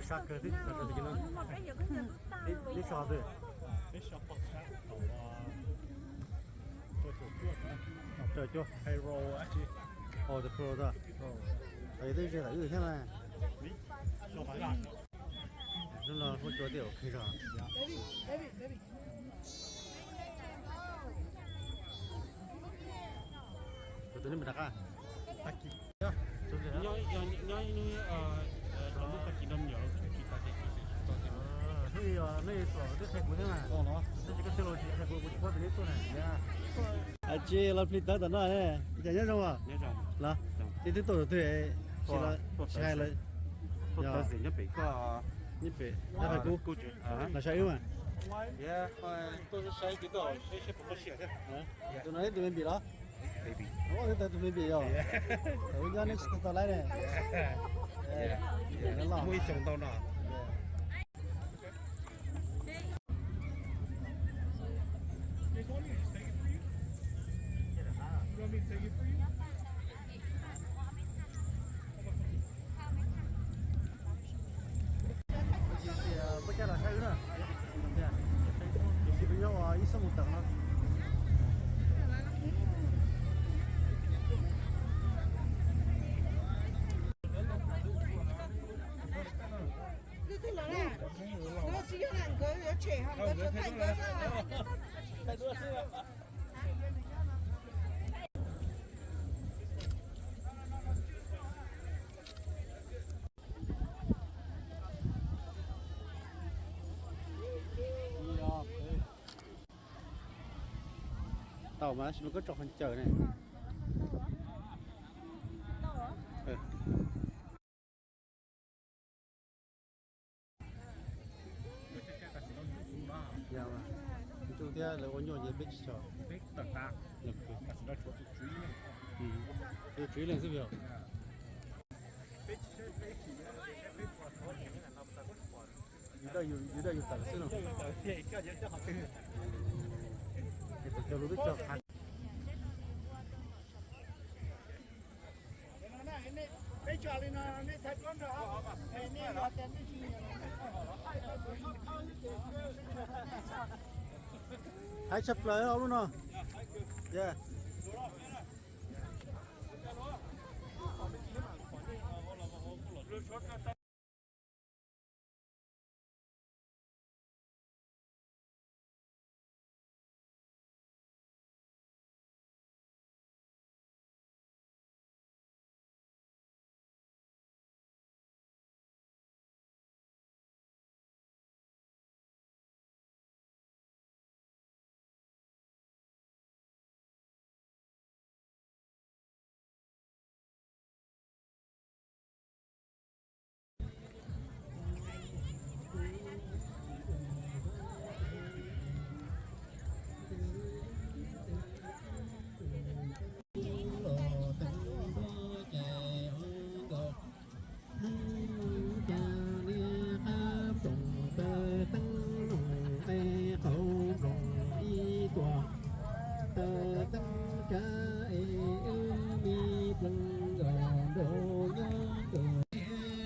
Sab kawg twb tsis sab kawg tiag no. Neb so twg? Cuaj, tus pro tod. Twb ze tam wb thiab na. Zoo los huab cua tej ua qhia zog. Tus twg neb mus rov qab? Nej tuaj twb qhia kuv thiab na. Tab sis koj twb los tsis qhia kuv, kuv tsis paub tias neb tuaj na. Tsis los plig tawv tom no ne. Cas nyob zoo os? Los, ib twb tuaj tus twg, tsis hais los. Nyob pem, los saib wb mas. Tus no ib tus me npis los? Tus me npis yog. Wb nyob neb tsis tau tau laib ne. Muaj ib xyoo ntau no. Ua cas los saib wb na. Tiam sis peb nyob ua ib xuab moos tawm no. Tau mas, tab sis mas koj tso qhov ncaws ne. Tus thiab lawv ua nyuaj ces peb tsis tso. Yus tswv leej xwb yog. Yus daj yus tawm xwb no. Tus cov lus twb tso qhav. Haib tshaj plaws ob lub no.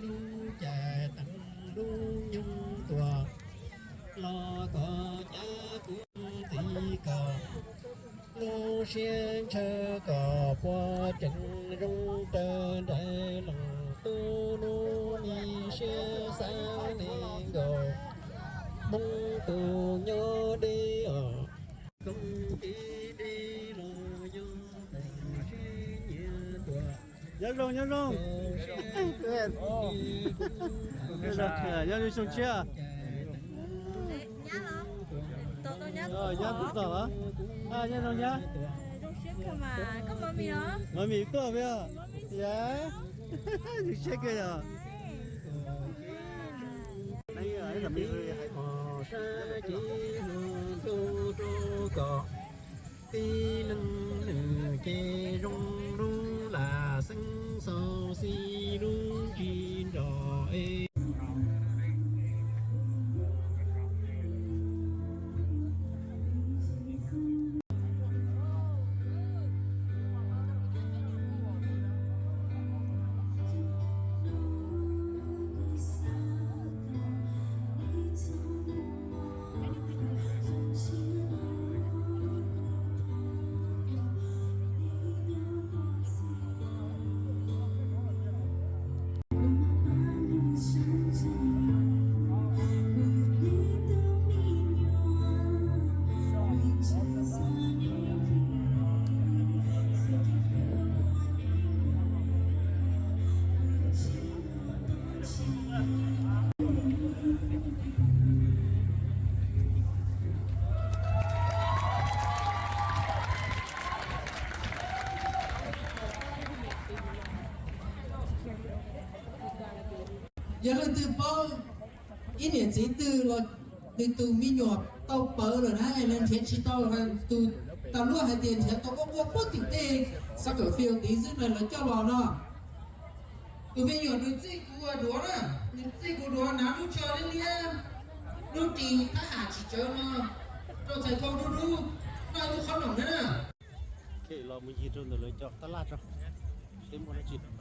Lub caij teev lub nyoog tuaj los kom cab kuv txiv kom lub siab ntshaw kom puas tseem zoo raws nraim loos tub lub me siab xav li nkaus Hmoob tus nyob deb os. Koob tib deb los yog siab nyiam tuaj. Nyob zoo, nyob zoo. Nyob zoo xyoo tshiab. Nyab twb txog los? Nyob zoo nyab. Mov mis tuaj peb os. Yog, zoo siab kawg yog. Sab cev hluas nraug rau kom tib leeg nws ces zoo lub lam xeeb xauv xib lub tsis nrog es. Yog leej twg paub ib niam txiv twg los nws tus me nyuam tau pawv lawm na, nws nrhiav tsis tau, tus tau luaj hais tias nrhiav tau quaj quaj puag tim tej xav kawm fiu tid xwb na, lawv coj los no. Tus me nyuam nws txij kuv ua duav na, nws txij kuv duav hnav lub tsho liab liab, lub ris thab ham tsis tsawv no, rau txhais khau dub dub, noj ib tug qhob noom na. Los mus ncig rau ntawm lawv cov tab laj tso, seb muaj dab tsi.